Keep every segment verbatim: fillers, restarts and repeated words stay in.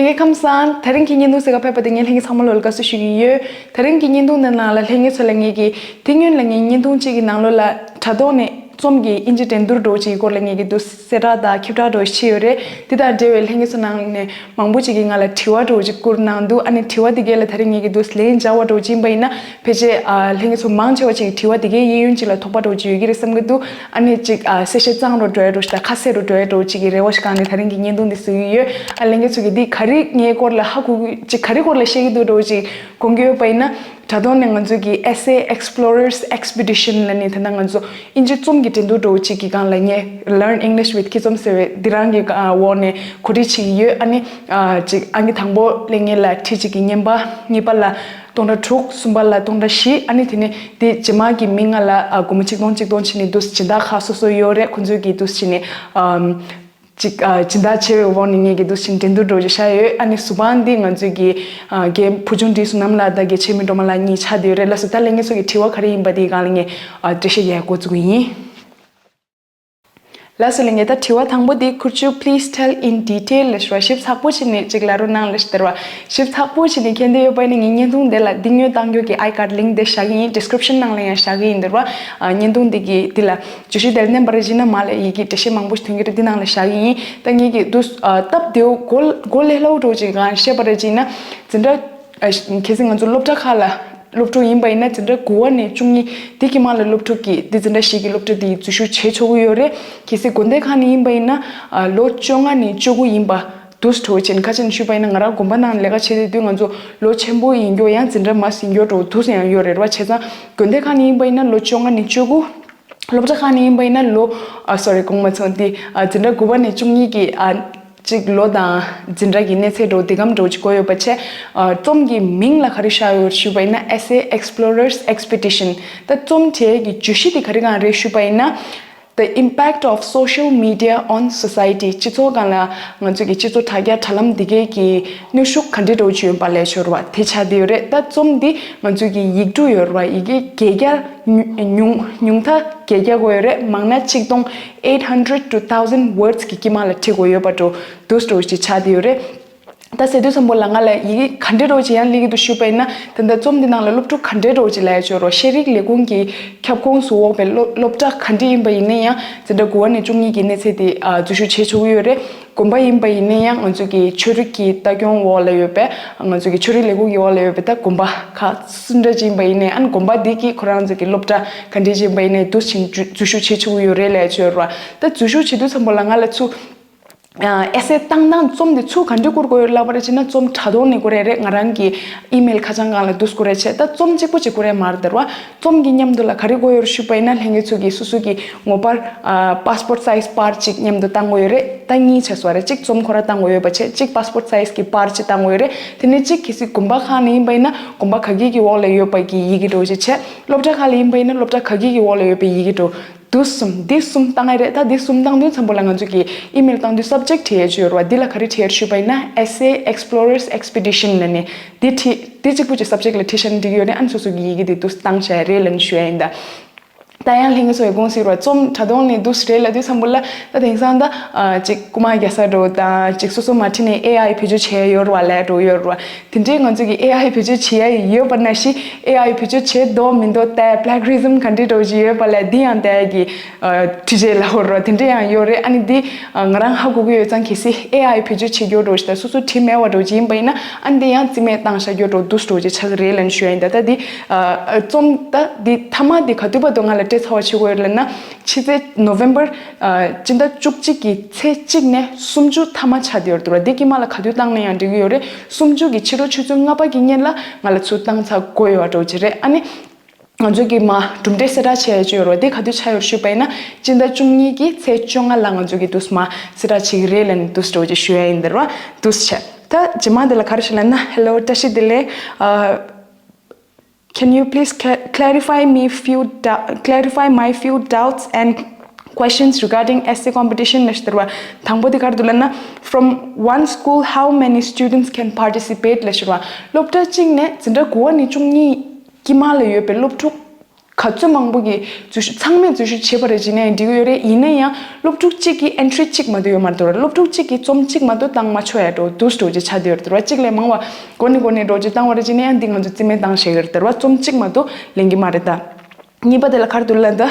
ལྷན་རྒྱས་ཁམས་བཟང་། དེ་རིང་གི་བརྙན་ཐུང་གཟིགས་ག་ཕེབས་པ་དེ་ངས་ལྷན་རྒྱས་ཚང་མ་ལོ་ལ་དགའ་བསུ་ཞུ་གི་ཡོད། དེ་རིང་གི་བརྙན་ཐུང་འདི་ནང་ལ་ལྷན་རྒྱས་ཚོ་ལ་ངས་ཀྱི་དེ་སྔོན་ལ་ངས་བརྙན་ཐུང་གཅིག་གི་ནང་ལོགས་ལ་དྲ་ཐོག་ནས་རྩོམ་གྱི་ཨིན་ཇི་འགྲན་བསྡུར་འདྲ་བོ་ཅིག་གི་སྐོར་ལ་ངས་ཀྱི་འདུག་གསལ་བསྒྲགས་དང་ཁྱབ་བསྒྲགས་འདྲ་བོ་ཞིག་བྱས་ཡོད་རེད། དེ་དང་འབྲེལ་བའི་ལྷན་རྒྱས་ཚོ་ནང་ནས་མང་པོ་ཅིག་གིས་ང་ལ་དྲི་བ་འདྲ་བོ་ཅིག་བསྐུར་གནང་འདུག་ཨ་ནི་དྲི་བ་དེ་གས་ལ་དེ་རིང་ངས་ཀྱི་འདུག་ལན་འཇལ་བ་འདྲ་བོ་ཅིག་ཡིན་པ་ཡིན་ན། ཕལ་ཆེར་ཨ་ལྷན་རྒྱས་ཚོ་མང་ཆེ་བ་ཅིག་གིས་དྲི་བ་དེ་གའི་གཡས་གཡོན་ཅིག་ལ་དོགས་པ་འདྲ་བོ་ཅིག་ཡོད་ཀྱི་རེད་བསམ་གྱི་འདུག་ཨ་ནི་ཅིག་ཨ་གསལ་བཤད་གཙང་རུ་འགྲོ་ཡ་འདྲ་བོ་ཞིག་དང་ཁ་གསལ་རུ་འགྲོ་ཡ་འདྲ་བོ་ཅིག་གི་རེ་བ་ཞིག་བསྐངས་ནས་དེ་རིང་གི་བརྙན་ཐུང་འདི་བཟོ་གི་ཡོད། ཨ་ལྷན་རྒྱས་ཚོ་གིས་འདི་ག་རེ་ངའི་སྐོར་ལ་ཧ་གོ་གི་ཅིག་ག་རེ་སྐོར་ལ་བཤད་ཀྱི་འདུག་འདྲ་བོ་ཅིག་དགོངས་ཀྱི་ཡོད་པ་ཡིན་ན། དྲ་ཐོག་ནས་ང་ཚོ་གི་Essay Explorers Expedition ལབ་ནས་ད་ལྟ་ང་ཚོ་ཨིན་ཇི་རྩོམ་གྱི་འགྲན་བསྡུར་འདྲ་བོ་ཅིག་གི་སྒང་ལ་ངས་Learn English with Kizom ཟེར་བའི་འདི་རང་གི་ཨ་འོག་ནས་གོ་སྒྲིག་བྱེད་ཀྱི་ཡོད། ཨ་ནི་ཨ་ཅིག་ཨང་ཀི་དང་པོ་སླེབས་མཁན་ལ་ཁྲི་གཅིག་གི་རྔན་པ། གཉིས་པ་ལ་སྟོང་ཕྲག་དྲུག་གསུམ་པ་ལ་སྟོང་ཕྲག་བཞི། ཨ་ནི་དེ་ནས་དེ་རྗེས་མ་གི་མི་ལྔ་ལ་ཨ་སྒོར་མོ་ཆིག་སྟོང་ཆིག་སྟོང་བྱས་ནས་འདུག་སྦྱིན་བདག་ཁག་སོ་སོ་ཡོད་རེད། ཁོང་ཚོས་ཀྱིས་འདུག་བྱས་ནས་ཨམ་ཅིག་ཨ་སྦྱིན་བདག་བྱས་པའི་འོག་ནས་ངས་ཀྱིས་འདུག་བྱས་ནས་འགྲན་བསྡུར་འདྲ་བོ་ཅིག་བཞག་ཡོད། ཨ་ནི་གཟུ་དཔང་འདི་ང་ཚོས་ཀྱི་ཨ་རྒན་བུ་ཆུང་བགྲེས་སོང་ནམ་ལགས་དང་རྒན་ཆེ་མི་སྒྲོལ་མ་ལགས་གཉིས་ཆགས་བསྡད་ཡོད་རེད། ལགས་སོ། ད་ལྷན་རྒྱས་ཚོ་གི་དྲི་བ་ག་རེ་ཡིན་པ་དེའི་སྒང་ལ་ངས་ཨ་འགྲེལ་བཤད་རྒྱག་འགོ་བཙུགས་ཀྱི་ཡིན། ལགས་སོ། ལྷན་རྒྱས། ད་དྲི་བ་དང་པོ་དེ། Could you please tell in detail ལབ་ཞུ་བ། ཞིབ་ཚགས་པོ་བྱས་ནས་ཅིག་ལབ་རོགས་གནང་ལབ་ཞུ་དེ་རེད་བ། ཞིབ་ཚགས་པོ་བྱས་ནས་མཁྱེན་འདོད་ཡོད་པ་ཡིན་ན་ངའི་བརྙན་ཐུང་དེ་ལ་འདི་སྔོན་བཏང་རྒྱུ་གི་I card link དེ་བཞག་གི་ཡིན། Description ནང་ལ་ཡང་བཞག་གི་ཡིན་དེ་རེད་བ། ཨ་བརྙན་ཐུང་འདི་གི་འདི་ལ་བརྗོད་གཞི་དེར་མནན་པར་བྱས་ན་མར་ལ་ཡི་གེ་འགྲེལ་བཤད་མང་པོ་ཞིག་ཐོན་གྱི་རེད། འདི་ནང་ལ་བཞག་གི་ཡིན། ད་ངས་ཀྱིས་འདུག་ཨ་སྟབས་བདེ་བོ་གོ་གོ་ལས་སླ་བོ་འདྲ་བོ་ཅིག་གི་སྒང་བཤད་པ་རེད་བྱས་ན། འཛིན་གྲྭ་ཨ་གལ་སྲིད་ང་ཚོ་སློབ་གྲྭ་ཁག་ལ་སློབ་ཕྲུག་ཡིན་པ་ཡིན་ན། འཛིན་གྲྭ་དགུ་པ་ནས་བཅུ་གཉིས་དེ་གི་མ་ལ་སློབ་ཕྲུག་གིས་དེ་འཛིན་གྲྭ་བཞི་གི་སློབ་གྲྭ་དེ་འཛུལ་ཞུགས་བྱེད་ཆོག་གི་ཡོད་རེད། གལ་སྲིད་དགོན་སྡེ་ཁག་ནས་ཡིན་པ་ཡིན་ན་ཨ་ལོ་བཅོ་ལྔ་ནས་བཅུ་དགུ་ཡིན་པ་འདུག་སེ་འགྲོ་བྱས་ནས། ཁ་ཆེ་ནས་ཞུས་པ་ཡིན་ན་ང་རང་དགོན་པ་ནང་ལས་ཀ་བྱེད་དུས་དུས་ང་ཚོ་ལོ་ཆེན་པོ་ཡིན་རྒྱུ་ཡང་འཛིན་གྲྭ་མ་ཟིན་རྒྱུ་འདྲ་བོ་འདུག་སེ་ཡང་ཡོད་རེད་བ། བྱས་ཙང་དགོན་སྡེ་ཁག་ནས་ཡིན་པ་ཡིན་ན་ལོ་བཅོ་ལྔ་ནས་བཅུ་དགུ། སློབ་གྲྭ་ཁག་ནས་ཡིན་པ་ཡིན་ན་ལོ་ཨ་sorry དགོངས་མ་ཚོམས་ཏེ། ཨ་འཛིན་གྲྭ་དགུ་པ་ནས་བཅུ་གཉིས་ཀྱི་ཨ་གཅིག་ལོ་དང་འཛིན་གྲྭ་གི་གནས་ཚད་འདྲ་བོ་དེ་གམ་འདྲ་བོ་ཅིག་དགོས་ཡོད་པ་བྱས། ཨ་རྩོམ་གྱི་མིང་ལ་ག་རེ་བཞག་ཡོད་ཞུས་པ་ཡིན་ན། Essay Explorers Expedition། ད་རྩོམ་དེ་གི་བརྗོད་གཞི་དེ་ག་རེ་གང་རེད་ཞུས་པ་ཡིན་ན། The impact of social media on society། སྤྱི་ཚོགས་སྒང་ལ་ང་ཚོ་གི་སྤྱི་ཚོགས་དྲ་རྒྱ་དྲ་ལམ་འདི་གའི་གི་གནོན་ཤུགས་ག་འདྲ་འདྲ་བོ་ཅིག་ཡོད་པ་ལབ་ཡ་ཅིག་ཡོད་རེད་བ། དེ་ཆགས་བསྡད་ཡོད་རེད། ད་རྩོམ་འདི་ང་ཚོ་གི་ཡིག་འབྲུ་ཡོད་རེད་བ། ཡི་གེ་བརྒྱད་བརྒྱ་ཉུང་ཉུང་མཐའ་བརྒྱད་བརྒྱ་དགོས་ཡོད་རེད། མང་ན་ཆིག་སྟོང་eight hundred to thousand words གི་དཀྱིལ་མ་ལ་བྲིས་དགོས་ཡོད་པ་འདྲ་བོ་འདུག་སེ་འདྲ་བོ་ཅིག་ཆགས་བསྡད་ཡོད་རེད། ད་ཟེར་དུས་ཙམ་པ་ལ་ང་ལ་ཡི་གེ་ག་འདྲ་འདྲ་བོ་ཅིག་ཡང་སླེབས་ཀྱི་འདུག་ཞུས་པ་ཡིན་ན། ད་ལྟ་རྩོམ་འདི་ནང་ལ་སློབ་ཕྲུག་ག་འདྲ་འདྲ་བོ་ཅིག་ལབ་ཡ་ཅིག་ཡོད་རེད་བ། ཤེས་རིག་ལས་ཁུངས་ཀྱི་ཁྱབ་ཁོངས་སུ་འོག་པའི་སློབ་སློབ་གྲྭ་ག་འདྲ་ཡིན་པ་ཡིན་ན་ཡང་། འཛིན་གྲྭ་དགུ་པ་ནས་བཅུ་གཉིས་ཀྱི་གནས་ཚད་དེ་ཨ་འཛུལ་ཞུགས་བྱེད་ཆོག་གི་ཡོད་རེད། དགོན་པ་ཡིན་པ་ཡིན་ན་ཡང་ང་ཚོ་གི་ཆོས་རིག་གི་ལྟ་སྐྱོང་འོག་ལ་ཡོད་པའི། ང་ཚོ་གི་ཆོས་རིག་ལས་ཁུངས་ཀྱི་འོག་ལ་ཡོད་པའི་ད་དགོན་པ་ཁག་སུ་འདྲ་ཅིག་ཡིན་པ་ཡིན་ན་ཡང་། ཨ་ནི་དགོན་པ་དེ་གི་ཁོ་རང་ཚོ་གི་སློབ་གྲྭ་ག་འདྲ་ཅིག་ཡིན་པ་ཡིན་ན་འདུག་སེ་འཛུལ་འཛུལ་ཞུགས་བྱེད་ཆོག་གི་ཡོད་རེད་ལབ་ཡ་ཅིག་ཡོད་རེད་བ། ད་འཛུལ་ཞུགས་བྱེད་དུས་ཙམ་པ་ལ་ང་ལ་ཚུར་ཨ་essay བཏང་སྟངས་རྩོམ་དེ་ཚུར་ག་འདྲ་བསྐུར་དགོས་ཡོད་ལབ་པ་རེད་བྱས་ན། རྩོམ་དྲ་ཐོག་ནས་བསྐུར་ཡ་རེད། ང་རང་གི་email ཁ་བྱང་སྒང་ལ་འདུག་སེ་བསྐུར་ཡ་བྱས། ད་རྩོམ་གཅིག་པོ་ཅིག་བསྐུར་ཡ་མ་རེད་དེ་རེད་བ། རྩོམ་གྱི་མཉམ་དུ་ལ་ག་རེ་དགོས་ཡོད་རེད་ཞུས་པ་ཡིན་ན། ལྷན་རྒྱས་ཚོ་གིས་སོ་སོ་གི་ངོ་པར་ཨ་passport size པར་གཅིག་མཉམ་དུ་བཏང་དགོས་ཡོད་རེད། ད་གཉིས་བྱས་སོང་བ་རེད། གཅིག་རྩོམ་ཁོ་རང་བཏང་དགོས་ཡོད་པ་བྱས། གཅིག་passport size གི་པར་གཅིག་བཏང་དགོས་ཡོད་རེད། དེ་ནས་གཅིག་གལ་སྲིད་དགོན་པ་ཁག་ནས་ཡིན་པ་ཡིན་ན་དགོན་པ་ག་གི་གི་འོག་ལ་ཡོད་པ་གི་ཡི་གེ་འདྲ་བོ་ཅིག་བྱས། སློབ་གྲྭ་ཁག་ལ་ཡིན་པ་ཡིན་ན་སློབ་གྲྭ་ག་གི་གི་འོག་ལ་ཡོད་པའི་ཡི་གེ་འདྲ་བོ། འདི་གསུམ། འདི་གསུམ་བཏང་ཡ་རེད། ད་འདི་གསུམ་བཏང་དུས་ཙམ་པ་ལ་ང་ཚོ་གི་email བཏང་དུས་subject བྲིས་ཡ་ཅིག་ཡོད་རེད་བ། འདི་ལ་ག་རེ་བྲིས་ཡ་རེད་ཞུས་པ་ཡིན་ན། Essay Explorers Expedition ལབ་ནས་འདི་བྲིས། འདི་གཅིག་པུ་ཅིག་subject ལ་བྲིས་བཞག་ན་འགྲིག་གི་ཡོད་རེད། ཨ་ནི་སོ་སོ་གི་ཡི་གེ་དེ་འདུག་སེ་བཏང་བཞག་ཡ་རེད་ལབ་ནས་ཞུ་ཡ་ཡིན་ད། ད་ཡང་ལྷན་རྒྱས་ཚོ་ཡི་དགོངས་ཟེར་བ། རྩོམ་དྲ་ཐོག་ནས་འདུག་སེ་རེད་ལབ་དུས་ཙམ་པ་ལ། ད་དེང་སང་ད་ཨ་ཅིག་རྐུ་མ་རྒྱག་ས་འདྲ་བོ་དང་། ཅིག་སོ་སོ་མ་བྲིས་ནས་ཨེ་ཨའི་བེད་སྤྱོད་བྱས་ཡ་ཡོད་རེད་བ་ལབ་ཡ་འདྲ་བོ་ཡོད་རེད་བ། དེ་འདྲའི་ང་ཚོ་གི་ཨེ་ཨའི་བེད་སྤྱོད་བྱེད་ཡ་ཡོད་པ་ནང་བཞིན་ཨེ་ཨའི་བེད་སྤྱོད་བྱེད་མདོག་མི་མདོག་ལྟ་ཡ། plagiarism ག་འདྲ་འདྲ་བོ་ཅིག་ཡོད་པ་ལབ་ཡ་འདི་ཡང་ལྟ་ཡ་གི་ཨ་བྲིས་རྗེས་ལ་འོ་རོ་དེ་འདྲ་ཡང་ཡོད་རེད། ཨ་ནི་འདི་ཨ་ང་རང་ཧ་གོ་གི་ཡོད་ཙང་། གལ་སྲིད་ཨེ་ཨའི་བེད་སྤྱོད་བྱེད་རྒྱུ་འདྲ་བོ་ཞིག་དང་། སོ་སོ་བྲིས་མེད་པ་འདྲ་བོ་ཅིག་ཡིན་པ་ཡིན་ན། ཨ་ནི་འདི་ཡང་རྩིས་མེད་བཏང་བཞག་རྒྱུ་འདྲ་བོ་འདུག་སེ་འདྲ་བོ་ཅིག་ཆགས་ཀྱི་རེད་ལབ་ནས་ཞུ་ཡ་ཡིན་ད། ད་འདི་ཨ་རྩོམ་ད་འདི་མཐའ་མ་འདི་ག་དུས་བར་དུ་ང་ལ་སྤྲད་ཚར་བ་བྱེད་དགོས་ཡོད་ལབ་ན། ཕྱི་ཚེས་November ཨ་སྤྱི་ཟླ་བཅུ་གཅིག་གི་ཚེས་གཅིག་ནས་སུམ་ཅུ་མཐའ་མ་ཆགས་བསྡད་ཡོད་རེད་འདུག་ར། འདི་དཀྱིལ་མ་ལ་ག་དུས་བཏང་ན་ཡང་འགྲིག་གི་ཡོད་རེད། སུམ་ཅུ་གི་ཕྱི་དྲོ་ཆུ་ཚོད་ལྔ་པ་གི་སྔོན་ལ་ང་ལ་ཚུར་བཏང་ཚར་དགོས་ཡོད་པ་འདྲ་བོ་ཅིག་རེད། ཨ་ནི། ང་ཚོ་གི་མ་གྲུབ་འབྲས་གསལ་བསྒྲགས་བྱས་ཡ་ཅིག་ཡོད་རེད། དེ་ག་དུས་ཆགས་ཡོད་ཞུས་པ་ཡིན་ན། སྤྱི་ཟླ་བཅུ་གཉིས་ཀྱི་ཚེས་བཅོ་ལྔ་ལ་ང་ཚོ་གི་འདུག་སེ་མ་གསལ་བསྒྲགས་བྱེད་ཀྱི་རེད་ལབ་ནས་འདུག་སེ་འདྲ་བོ་ཅིག་ཞུ་ཡ་ཡིན་ད་ར། འདུག་སེ་བྱས། ད་རྗེས་མ་དེ་ལ་ག་རེ་ཞུ་ལབ་ན། Hello བཀྲ་ཤིས་བདེ་ལེགས། ཨ། Can you please cla- clarify me few dou- clarify my few doubts and questions regarding essay competition ལབ་ཞུ་དེ་རེད་བ། དང་པོ་དེ་ག་རེ་འདུག་ལབ་ན། From one school, how many students can participate ལབ་ཞུ་དེ་རེད་བ། སློབ་གྲྭ་གཅིག་ནས་འཛིན་གྲྭ་དགུ་པ་ནས་བཅུ་གཉིས་དཀྱིལ་མ་ལ་ཡོད་པའི་སློབ་ཕྲུག་ ག་ཚོད་མང་པོ་གི་འཛུལ་ཞུགས་ཚང་མས་འཛུལ་ཞུགས་བྱེད་པ་རེད་བྱས་ན་ཡང་འགྲིག་གི་ཡོད་རེད། ཡིན་ན་ཡང་སློབ་ཕྲུག་གཅིག་གི་ཨེན་ཊི་རི་གཅིག་མ་གཏོགས་ཡོད་མ་རེད་འདུག་ར། སློབ་ཕྲུག་གཅིག་གིས་རྩོམ་གཅིག་མ་གཏོགས་བཏང་མ་ཆོག་ཡ་འགྲོ་འདུག་འགྲོ་ཅིག་ཆགས་བསྡད་ཡོད་རེད་འདུག་ར། གཅིག་ལས་མང་བ་འགོ་ནས་འགོ་ནས་འགྲོ་ཅིག་བཏང་བ་རེད་བྱས་ན་ཡང་འདི་ང་ཚོ་རྩིས་མེད་བཏང་བཞག་གི་རེད་འདུག་ར། རྩོམ་གཅིག་མ་གཏོགས་ལེན་གི་མ་རེད་ད། གཉིས་པ་དེ་ལ་ག་རེ་འདུག་ལབ་ན་ད།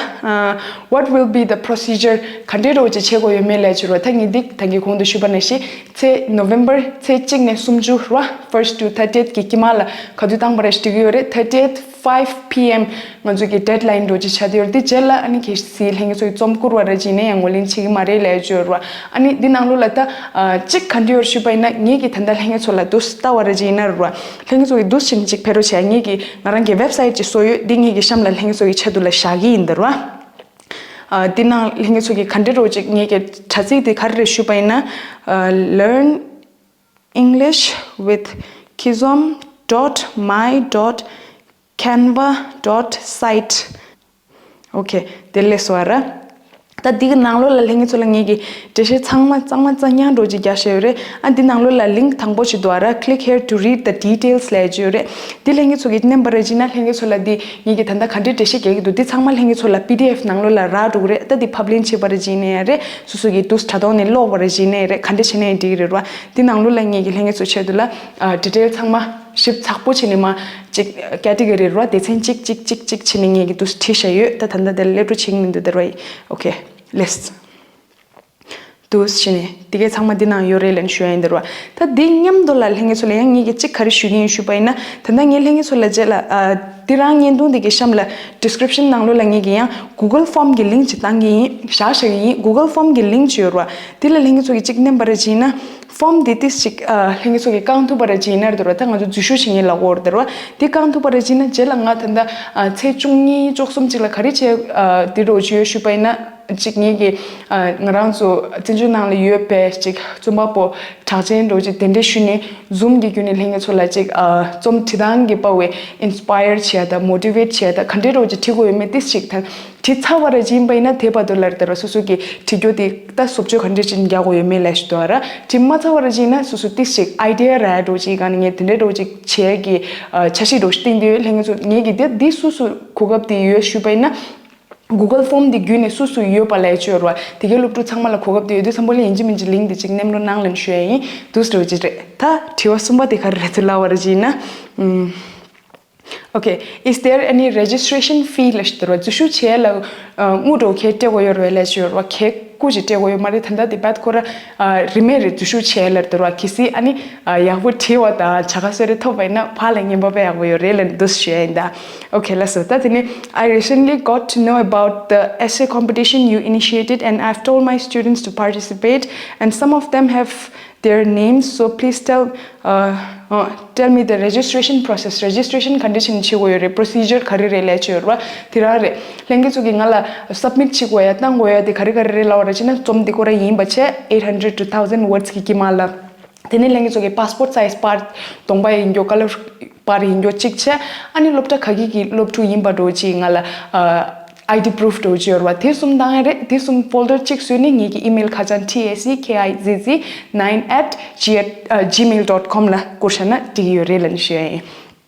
What will be the procedure? ག་འདྲས་འགྲོ་ཅིག་བྱེད་དགོས་ཡོད་མེད་ལབ་ཡ་ཅིག་རེད་བ། ད་ངས་འདི་ད་གིན་གོང་དུ་ཞུས་པ་ནང་བཞིན་ཚེས་ནོ་ཝེམ་བར་ཚེས་གཅིག་ནས་སུམ་ཅུ་རེད་བ། First to thirtieth གི་དཀྱིལ་མ་ལ་ག་དུས་བཏང་པ་རེད་འགྲིག་གི་ཡོད་རེད། Thirtieth five p.m. ང་ཚོ་གི་ཌེཌ་ལའིན་འགྲོ་ཅིག་ཆགས་བསྡད་ཡོད་རེད། དེ་རྗེས་ལ་ཨ་ནི་གལ་སྲིད་ལྷན་རྒྱས་ཚོ་གི་རྩོམ་བསྐུར་བ་རེད་བྱས་ན་ཡང་ངོས་ལེན་བྱེད་ཀྱི་མ་རེད་ལབ་ཡ་ཅིག་ཡོད་རེད་བ། ཨ་ནི་འདི་ནང་ལོགས་ལ་ད་ཨ་གཅིག་ག་འདྲ་ཡོད་ཞུས་པ་ཡིན་ན་ངེད་ཀྱིས་ད་ལྟ་ལྷན་རྒྱས་ཚོ་ལ་འདུག་ལྟ་བ་རེད་བྱས་ཡིན་ན་རེད་བ། ལྷན་རྒྱས་ཚོ་གི་འདུག་བྱས་ནས་ཅིག་ཕེབས་རོགས་བྱས། ངེད་ཀྱི་ང་རང་གི་ཝེབ་སའིཊ་ཅིག་བཟོས་ཡོད། འདི་ངེད་ཀྱི་གཤམ་ལ་ལྷན་རྒྱས་ཚོ་གི་ཆེད་དུ་ལ་བཞག་གི་ཡིན་ད་རེད་བ། ཨ་འདི་ནང་ལྷན་རྒྱས་ཚོ་གི་ག་འདྲ་འགྲོ་ཅིག་ངེད་ཀྱི་དྲ་ཚིགས་དེ་ག་རེ་རེད་ཞུས་པ་ཡིན་ན། Learn English with Kizom dot my dot canva dot site. ཨོ་ཁེ། དེ་ལས་སོ་ཨ་ར། ད་འདི་གི་ནང་ལོགས་ལ་ལྷན་རྒྱས་ཚོ་ལ་ངེད་ཀྱི་འགྲེལ་བཤད་ཚང་མ་གཙང་མ་གཙང་རྐྱང་འགྲོ་ཅིག་རྒྱག་བཞག་ཡོད་རེད། ཨ་འདི་ནང་ལོགས་ལ་ལིང་ཀི་དང་པོ་ཞིག་འདུག་ཨ་ར། Click here to read the details ལབ་ཅིག་ཡོད་རེད། འདི་ལྷན་རྒྱས་ཚོ་གིས་མནན་པ་རེད་བྱས་ན་ལྷན་རྒྱས་ཚོ་ལ་འདི་ངེད་ཀྱི་ད་ལྟ་ག་འདྲའི་འགྲེལ་བཤད་རྒྱག་གི་འདུག་འདི་ཚང་མ་ལྷན་རྒྱས་ཚོ་ལ་པི་ཌི་ཨེཕ་ནང་ལོགས་ལ་རག་འགྲོ་གི་རེད། ད་འདི་ཕབ་ལེན་བྱས་པ་རེད་བྱས་ནས་ཡང་རེད། སོ་སོ་གི་འདུག་དྲ་ཐོག་ནས་ཀློག་པ་རེད་བྱས་ནས་རེད། ག་འདྲ་བྱས་ནས་ཡང་འགྲིག་གི་རེད་ར། འདི་ནང་ལོགས་ལ་ངེད་ཀྱི་ལྷན་རྒྱས་ཚོ་ཆེད་དུ་ལ་ཨ་ཌི་ཊེལ་ཚང་མ་ཞིབ་ཚགས་པོ་བྱས་ནས་མ་ཅིག་ཀེ་ཊི་གོ་རི་རེད་ར། སྡེ་ཚན་གཅིག་གཅིག་གཅིག་གཅིག་བྱས་ནས་ངེད་ཀྱི་འདུག་བྲིས་བཞག་ཡོད། ད་ད་ལྟ་དེ་ལ་སླེབས་འགྲོ་བྱེད་ཀྱི་མི་འདུག་དེ་ར། ཨོ་ཁེ། ལེས། འདུག་བྱས་ནས་དེ་གས་ཚང་མ་འདི་ནང་ཡོད་རེད་ལབ་ནས་ཞུ་ཡ་ཡིན་དེ་ར། ད་འདི་མཉམ་དུ་ལ་ལྷན་རྒྱས་ཚོ་ལ་ཡང་ངེད་ཀྱིས་གཅིག་ག་རེ་ཞུ་གི་ཡིན་ཞུས་པ་ཡིན་ན། ད་ལྟ་ངས་ལྷན་རྒྱས་ཚོ་ལ་རྗེས་ལ་ཨ་འདི་རང་བརྙན་ཐུང་འདི་གི་གཤམ་ལ་ཌི་སི་ཀི་རིབ་ཤན་ནང་ལོགས་ལ་ངེད་ཀྱིས་ཡང་གུ་གལ་ཕོམ་གྱི་ལིང་ཅིག་བཏང་གི་ཡིན། བཞག་བཞག་གི་ཡིན། གུ་གལ་ཕོམ་གྱི་ལིང་ཅིག་ཡོད་ར། འདི་ལ་ལྷན་རྒྱས་ཚོ་གིས་གཅིག་མནན་པ་རེད་བྱས་ན། ཕོམ་འདི་ཏིས་ཅིག་ཨ་ལྷན་རྒྱས་ཚོ་གིས་བཀང་ཐུབ་པ་རེད་བྱས་ན་རེད་དོ་ར། ད་ང་ཚོ་འཛུལ་ཞུགས་བྱེད་མཁན་ལ་འོར་དེ་ར། འདི་བཀང་ཐུབ་པ་རེད་བྱས་ན་རྗེས་ལ་ང་ད་ལྟ་ཨ་ཚེས་བཅུ་གཉིས་བཅུ་གསུམ་ཅིག་ལ་ག་རེ་བྱས་ཨ་འདི་རོགས་བྱོས་ཞུས་པ་ཡིན་ན། ཅིག་ངེད་ཀྱི་ཨ་ང་རང་ཚོ་བཙན་བྱོལ་ནང་ལ་ཡོད་པའི་ཅིག་རྩོམ་པ་པོ་གྲགས་ཅན་རོགས་ཅིག་གདན་འདྲེན་ཞུས་ནས་ཛུམ་གྱི་བརྒྱུད་ནས་ལྷན་རྒྱས་ཚོ་ལ་ཅིག་ཨ་རྩོམ་བྲིས་སྟངས་ཀྱི་དཔའ་བའི་ཨིན་སི་པ་ཡར་བྱས་དང་མོ་ཊི་ཝེཊ་བྱས་དང་ག་འདྲའི་རོགས་ཅིག་བྲིས་དགོས་ཡོད་མེད་ཏིས་ཅིག་ད། བྲིས་ཚར་བ་རེད་བྱས་ཡིན་པ་ཡིན་ན་དེ་བར་དུ་ལ་རེད་དེ་ར་སོ་སོ་གི་བྲིས་རྒྱུ་དེ་ད་བཟོ་བཅོས་ག་འདྲ་ཅིག་རྒྱག་དགོས་ཡོད་མེད་ལབ་ཞིག་འདུག་ར། བྲིས་མ་ཚར་བ་རེད་བྱས་ཡིན་ན་སོ་སོ་ཏིས་ཅིག་ཨའི་ཌི་ཡ་རག་འགྲོ་ཅིག་ག་ནས་ངས་དེ་འདྲའི་འགྲོ་ཅིག་བྱེད་ཀྱི་ཨ་འཆར་གཞི་འགྲོ་ཞིག་བཏིང་དུས་ལྷན་རྒྱས་ཚོ་ངེད་ཀྱི་དེ་འདི་སུ་སུ་གོ་སྐབས་དེ་ཡོད་ཞུས་པ་ཡིན་ན། གུ་གལ་ཕོམ་དེ་བརྒྱུད་ནས་སུ་སུ་ཡོད་པ་ལབ་ཡ་ཅིག་ཡོད་ར་བ། དེ་གའི་སློབ་ཕྲུག་ཚང་མ་ལ་གོ་སྐབས་དེ་ཡོད་དུས་ཙམ་པ་ལ་ཡིན་གཅིག་མིན་གཅིག་ལིང་དེ་ཅིག་མནན་རོགས་གནང་ལབ་ནས་ཞུ་ཡ་ཡིན། འདུག་སེ་འགྲོ་ཅིག་རེད། ད་དྲི་བ་གསུམ་པ་དེ་ག་རེ་རེད་ཚུར་ལབ་པ་རེད་བྱས་ཡིན་ན། ཨུམ། Okay, is there any registration fee ལབ་ཞིག་འདུག་ར། འཛུལ་ཞུགས་བྱེད་ཡ་ལ་ཨ་དངུལ་འགྲོ་ཁེ་སྤྲད་དགོས་ཡོད་རེད་ལབ་ཞིག་ཡོད་ར་བ། ཁེ་སྐུ་ཅིག་སྤྲད་དགོས་ཡོད་མ་རེད། ད་ལྟ་དེ་བད་ཁོ་ར་ཨ་རིན་མེད་རེད། འཛུལ་ཞུགས་བྱེད་ཡ་ལ་འདུག་ར་བ། གལ་སྲིད་ཨ་ནི་ཨ་ཡག་པོ་བྲིས་པ་དང་བྱ་དགའ་གསོལ་རས་ཐོབ་པ་ཡིན་ན་ཕར་ལ་རྔན་པ་དཔེ་ཡག་པོ་ཡོད་རེད་ལབ་འདུག་སེ་ཞུ་ཡ་ཡིན་ད། Okay, ལགས་སོ། ད་དེ་ནས། I recently got to know about the essay competition you initiated and I've told my students to participate and some of them have their names, so please tell uh, uh, tell me the registration process. Registration ག་འདྲ་བྱས་ནས་བྱེད་དགོས་ཡོད་རེད། Procedure ག་རེ་རེད་ལབ་ཡ་ཅིག་ཡོད་རེད་བ། དེ་རང་རེད། ལྷན་རྒྱས་ཚོ་གིས་ང་ལ་སབ་མིཊ་བྱེད་དགོས་ཡ་བཏང་དགོས་ཡ་དེ་ག་རེ་ག་རེ་རེད་ལབ་པ་རེད་བྱས་ན་རྩོམ་འདི་ཁོ་རང་ཡིན་པ་བྱས། Eight hundred to thousand words གི་དཀྱིལ་མ་ལ། དེ་ནས་ལྷན་རྒྱས་ཚོ་གིས་པཱ་སི་པོརཊ་སའིཛ་པར་གདོང་པ་ཡིན་རྒྱུ། ཀ་ལར་པར་ཡིན་རྒྱུ་གཅིག་བྱས། ཨ་ནི་སློབ་གྲྭ་ག་གི་གི་སློབ་ཕྲུག་ཡིན་པ་འདྲ་བོ་ཅིག་ང་ལ་ཨ་ཨའི་ཌི་པུ་རུཕ་འདྲ་བོ་ཅིག་ཡོད་རེད་བ། དེ་གསུམ་བཏང་ཡ་རེད། དེ་གསུམ་ཕོལ་ཌར་གཅིག་བཟོས་ནས་ངེད་ཀྱི་ཨི་མེལ་ཁ་བྱང་T A C K I Z Z nine at gmail dot com ལ་བསྐུར་བཞག་ན་འགྲིག་གི་ཡོད་རེད་ལབ་ནས་ཞུ་ཡ་ཡིན།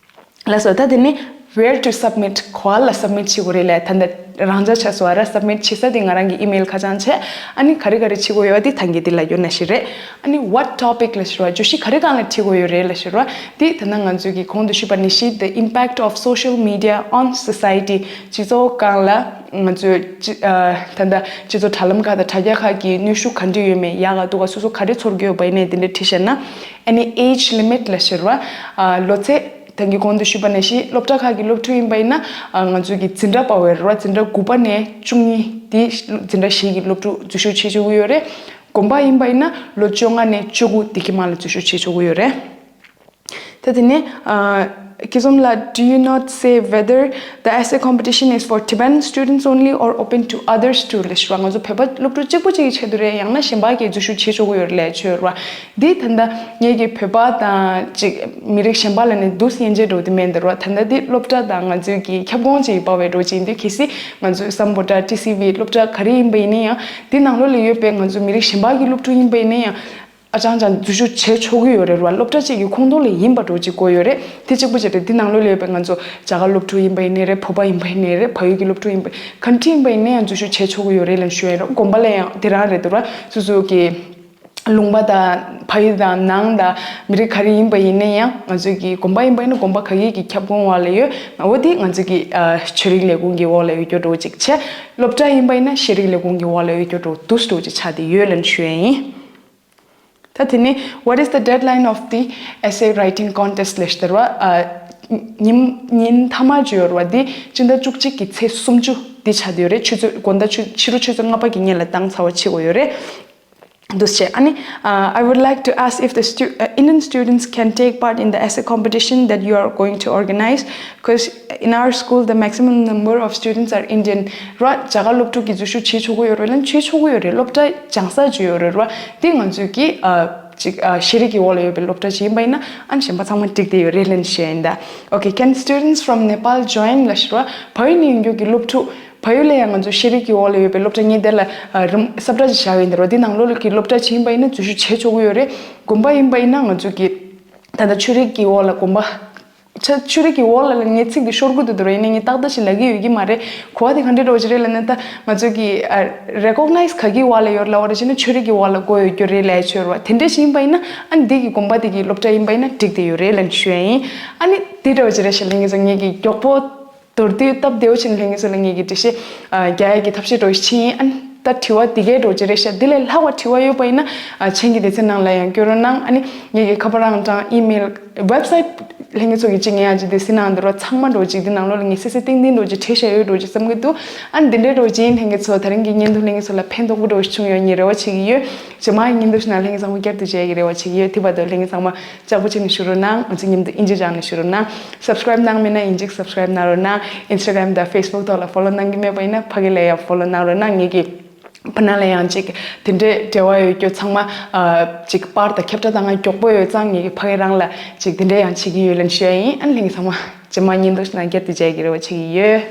ལགས་སོ། ད་དེ་ནས་where to submit ག་པར་ལ་སབ་མིཊ་བྱེད་དགོས་རེད་ལབ། ད་ལྟ་རང་འཇགས་ཆགས་སོང་བ་ར། སབ་མིཊ་བྱེད་ས་དེ་ང་རང་གི་ཨི་མེལ་ཁ་བྱང་བྱས། ཨ་ནི་ག་རེ་ག་རེ་བྱེད་དགོས་ཡོད་དེ་ཐང་གི་དེ་ལ་ཡོད་ན་ཞིག་རེད། ཨ་ནི་what topic ལབ་ཞུ་བ། བརྗོད་གཞི་ག་རེ་སྒང་ལ་བྲིས་དགོས་ཡོད་རེད་ལབ་ཞུ་བ། དེ་ད་ལྟ་ང་ཚོས་ཀྱི་གོང་དུ་ཞུས་པ་ནང་བཞིན་the impact of social media on society སྤྱི་ཚོགས་སྒང་ལ་ང་ཚོས་སྤྱི་ཨ་ད་ལྟ་སྤྱི་ཚོགས་དྲ་ལམ་ཁག་དང་དྲ་རྒྱ་ཁག་གི་གནོན་ཤུགས་ག་འདྲ་ཡོད་མེད། ཡག་ག་སྡུག་ག་སོ་སོ་ག་རེ་ཚོར་གྱི་ཡོད་པ་ཡིན་ནའི་དེ་འདྲ་བྲིས་བཞག་ན། Any age limit ལབ་ཞུ་བ། ཨ་ལོ་ཚད། ད་གིན་གོང་དུ་ཞུས་པ་ནང་བཞིན་སློབ་གྲྭ་ཁག་གི་སློབ་ཕྲུག་ཡིན་པ་ཡིན་ན། ཨ་ང་ཚོ་གི་འཛིན་གྲྭ་པ་ཝེར་ར་འཛིན་གྲྭ་དགུ་པ་ནས་བཅུ་གཉིས་དེ་འཛིན་གྲྭ་བཞི་གི་སློབ་ཕྲུག་འཛུལ་ཞུགས་བྱེད་ཆོག་གི་ཡོད་རེད། དགོན་པ་ཡིན་པ་ཡིན་ན་ལོ་བཅོ་ལྔ་ནས་བཅུ་དགུ་དེ་གི་མ་ལ་འཛུལ་ཞུགས་བྱེད་ཆོག་གི་ཡོད་རེད། ད་དེ་ནས་ཨ་ཁྱེད་ཚོམ་ལ། Do you not say whether the essay competition is for Tibetan students only or open to others too ལབ་ཞུ་བ། ང་ཚོ་བོད་པ་སློབ་ཕྲུག་གཅིག་པོ་གཅིག་གི་ཆེད་དུ་རེད། ཡང་ན་གཞན་པ་གིས་འཛུལ་ཞུགས་བྱེད་ཆོག་གི་ཡོད་རེད་ལབ་ཆོད་ར། འདི་ད་ལྟ་ངེད་ཀྱི་བོད་པ་དང་ཅིག་མི་རིགས་གཞན་པ་ལ་ནི་འདུག་སེ་དབྱེ་འབྱེད་འགྲོ་དེ་མེད་འདི་ར། ད་ལྟ་འདི་སློབ་གྲྭ་དང་ང་ཚོའི་གི་ཁྱབ་ཁོངས་ཅིག་ཡིན་པ་བས་འགྲོ་ཅིག་འདི་གལ་སྲིད་ང་ཚོའི་སམ་བྷོ་ཊ་ཊི་སི་ཝི་སློབ་གྲྭ་ག་རེ་ཡིན་པ་ཡིན་ན་ཡང་འདི་ནང་ལོགས་ལ་ཡོད་པའི་ང་ཚོ་མི་རིགས་གཞན་པ་གི་སློབ་ཕྲུག་ཡིན་པ་ཡིན་ན་ཡང་། ཨ་ཅང་ཅང་འཛུལ་ཞུགས་བྱེད་ཆོག་གི་ཡོད་རེད་བ། སློབ་གྲྭ་གཅིག་གི་ཁོངས་གཏོགས་ལ་ཡིན་པ་འདྲ་བོ་ཅིག་དགོས་ཡོད་རེད། དེ་གཅིག་པུ་ཅིག་རེད། དེ་ནང་ལོགས་ལ་ཡོད་པའི་ང་ཚོ་རྒྱ་གར་སློབ་ཕྲུག་ཡིན་པ་ཡིན་ནའི་རེད། བོད་པ་ཡིན་པ་ཡིན་ནའི་རེད། བལ་ཡུལ་གྱི་སློབ་ཕྲུག་ཡིན་པ་ག་འདྲ་ཡིན་པ་ཡིན་ནའི་ཡང་འཛུལ་ཞུགས་བྱེད་ཆོག་གི་ཡོད་རེད་ལབ་ཞུ་ཡ་ཡིན། རོགས་དགོན་པ་ལ་ཡང་དེ་རང་རེད་འདུག་ར། སོ་སོ་གི་ལུང་པ་དང་ཕ་ཡུལ་དང་ནང་དང་མི་རིགས་ག་རེ་ཡིན་པ་ཡིན་ནའི་ཡང་ང་ཚོ་གི་དགོན་པ་ཡིན་པ་ཡིན་ན་དགོན་པ་ག་གི་གི་ཁྱབ་ཁོངས་འོག་ལ་ཡོད། འོ་དེ་ང་ཚོ་གི་ཨ་ཆོས་རིག་ལས་ཁུངས་ཀྱི་འོག་ལ་ཡོད་རྒྱུ་འདྲ་བོ་ཅིག་བྱས། སློབ་གྲྭ་ཡིན་པ་ཡིན་ན་ཤེས་རིག་ལས་ཁུངས་ཀྱི་འོག་ལ་ཡོད་རྒྱུ་འདྲ་བོ་འདུག་སེ་འདྲ་བོ་ཅིག་ཆགས་བསྡད་ཡོད་ལབ་ཞུ་ཡ་ཡིན། ད་དེ་ནས། What is the deadline of the essay writing contest? ལབ་ཞུ་དེ་རེད་བ། ཨ། ཉིན་ཉིན་མཐའ་མ་བརྗོད་ཡོད་རེད་བ། འདི་སྤྱི་ཟླ་བཅུ་གཅིག་གི་ཚེས་སུམ་ཅུ་འདི་ཆགས་བསྡད་ཡོད་རེད། ཆུ་ཚོད་དགོང་དག་ཆུ་ཕྱི་དྲོ་ཆུ་ཚོད་ལྔ་པ་གི་སྔོན་ལ་བཏང་ཚར་བ་བྱེད་དགོས་ཡོད་རེད། འདུག་སེ་བྱས། ཨ་ནི། Uh, I would like to ask if the stu- uh, Indian students can take part in the essay competition that you are going to organize, because in our school the maximum number of students are Indian. ར། རྒྱ་གར་སློབ་ཕྲུག་གིས་འཛུལ་ཞུགས་བྱེད་ཆོག་གི་ཡོད་རེད་ལབ་བྱེད་ཆོག་གི་ཡོད་རེད། སློབ་གྲྭ་སྦྱང་ས་བརྗོད་ཡོད་རེད་ར། དེ་ང་ཚོས་ཀྱི་ཨ་ཅིག་ཨ་ཤེས་རིག་གི་འོག་ལ་ཡོད་པའི་སློབ་གྲྭ་ཅིག་ཡིན་པ་ཡིན་ན། ཨ་ནི་གཞན་པ་ཚང་མ་འགྲིག་བསྡད་ཡོད་རེད་ལབ་ཞུ་ཡ་ཡིན་ད། Okay, can students from Nepal join? ལབ་ཞུ་ར། བལ་ཡུལ་ནས་ཡོང་རྒྱུ་གི་སློབ་ཕྲུག་བལ་ཡུལ་ལ་ཡང་ང་ཚོ་ཤེས་རིག་གི་འོག་ལ་ཡོད་པའི་སློབ་གྲྭ་ངས་དེ་ལ་ཨ་རིམ་ས་བཀྲ་ཅིག་བཞག་ཡོད་འདི་རོ། འདི་ནང་ལོགས་ཀྱི་སློབ་གྲྭ་ཅིག་ཡིན་པ་ཡིན་ན་འཛུལ་ཞུགས་བྱེད་ཆོག་གི་ཡོད་རེད། དགོན་པ་ཡིན་པ་ཡིན་ན་ང་ཚོ་གི་ད་ལྟ་ཆོས་རིག་གི་འོག་ལ་དགོན་པ། ཆ་ཆོས་རིག་གི་འོག་ལ་ལ་ངས་ཚིག་འདི་ཤོར་གི་འདུག་འདི་རོ། ཡིན་ནའི་ངས་ཏག་ཏག་ཞིག་ལབ་ཀྱི་ཡོད་ཀྱི་མ་རེད། གོ་བ་དེ་ག་འདྲ་འདྲ་བོ་ཅིག་རེད་ལབ་ན། ད་ང་ཚོ་གི་ཨ་རེ་ཀོག་ནའིཛ་ག་གི་འོག་ལ་ཡོད་ལབ་པ་རེད་ཅེ་ན། ཆོས་རིག་གི་འོག་ལ་བགོས་ཡོད་རྒྱུ་རེད་ལབ་ཆོས་རེད་བ། དེ་འདྲ་ཞིག་ཡིན་པ་ཡིན་ན། ཨ་ནི་འདི་གི་དགོན་པ་དེ་གི་སློབ་གྲྭ་ཡིན་པ་ཡིན་ན་འགྲིག་བསྡད་ཡོད་རེད་ལབ་ཞུ་ཡ་ཡིན། ཨ་ནི་འདི་འདྲ་བོ་ཅིག་རེད་ཤག་ལབ། ངས་ཚོ་ངས་ཀྱི་མགྱོགས་པོ། མདོར་བསྡུས་སྟབས་བདེ་བོ་བྱས་ནས་ལྷན་རྒྱས་ཚོ་ལ་ངེད་ཀྱིས་འགྲེལ་བཤད་ཨ་རྒྱག་ཡས་ཀྱི་ཐབས་ཤེས་འདྲ་བོ་ཞིག་བྱས་ཡིན། ཨ་ནི་ད་དྲི་བ་འདི་གའི་འདྲ་བོ་ཅིག་རེད་ཤག། འདི་ལས་ལྷག་པ་དྲི་བ་ཡོད་པ་ཡིན་ན། ཨ་མཆན་གྱི་སྡེ་ཚན་ནང་ལ་ཡང་བསྐྱོན་རོགས་གནང་། ཨ་ནི་ངེད་ཀྱི་ཁ་པར་ཨང་གྲངས། ཨི་མེལ། ཝེབ་སའིཊ། ལྷན་རྒྱས་ཚོ་གི་གཅིག་ངས་ཡང་གཅིག་འདི་ཟིན་ནང་འདི་རོ། ཚང་མ་འདྲ་བོ་ཅིག་འདི་ནང་ལོགས་ལ་ངས་སི་སི་ཏིང་ཏིང་འདྲ་བོ་ཅིག་བྲིས་བཞག་ཡོད་འདྲ་བོ་ཅིག་བསམ་གྱི་འདུག། ཨ་ནི་འདི་འདྲའི་འདྲ་བོ་ཅིག་ཡིན། ལྷན་རྒྱས་ཚོ་ད་རིང་གི་བརྙན་ཐུང་ལྷན་རྒྱས་ཚོ་ལ་ཕན་ཐོགས་པོ་འདྲ་བོ་ཞིག་བྱུང་ཡོད་ངས་རེ་བ་བྱེད་ཀྱི་ཡོད། རྗེས་མ་ཡི་བརྙན་ཐུང་ཞིག་ནང་ལྷན་རྒྱས་ཚང་མ་བསྐྱར་དུ་མཇལ་ཡས་ཀྱི་རེ་བ་བྱེད་ཀྱི་ཡོད། དེ་བར་དུ་ལྷན་རྒྱས་ཚང་མ་ལྕགས་པོ་བྱས་ནས་བཞུགས་རོགས་གནང་། ང་ཚོ་མཉམ་དུ་ཨིན་ཇི་སྦྱངས་ནས་བཞུགས་རོགས་གནང་། སབ་སི་ཀ་རེབ་གནང་མེད་ན་ཡིན་གཅིག་སབ་སི་ཀ་རེབ་གནང་རོགས་གནང་། ཨིན་སི་ཊ་གྷ་རམ་དང་ཕེ་སི་བུག་ཐོག་ལ་ཕོ་ལོ་གནང་གི་མེད་པ་ཡིན་ན་ཕ་གི་ལ་ཡང་ཕོ་ལོ་གནང་རོགས་གནང་། ངེད་ཀྱི་ཕ་ན་ལ་ཡང་ཅིག་དེ་འདྲའི་འབྲེལ་བ་ཡོད་རྒྱུ་ཚང་མ་ཨ་ཅིག་པར་དང་ཁྱབ་བསྒྲགས་བཏང་ང་མགྱོགས་པོ་ཡོད་ཙང་། ངེད་ཀྱི་ཕ་གི་རང་ལ་ཅིག་དེ་འདྲའི་ཡང་བྱེད་ཀྱི་ཡོད་ལབ་ཞུ་ཡ་ཡིན། ཨ་ནི་ལྷན་རྒྱས་ཚང་མ་རྗེས་མ་བརྙན་ཐུང་ཞིག་ནང་བསྐྱར་དུ་མཇལ་ཡས་ཀྱི་རེ་བ་བྱེད་ཀྱི་ཡོད།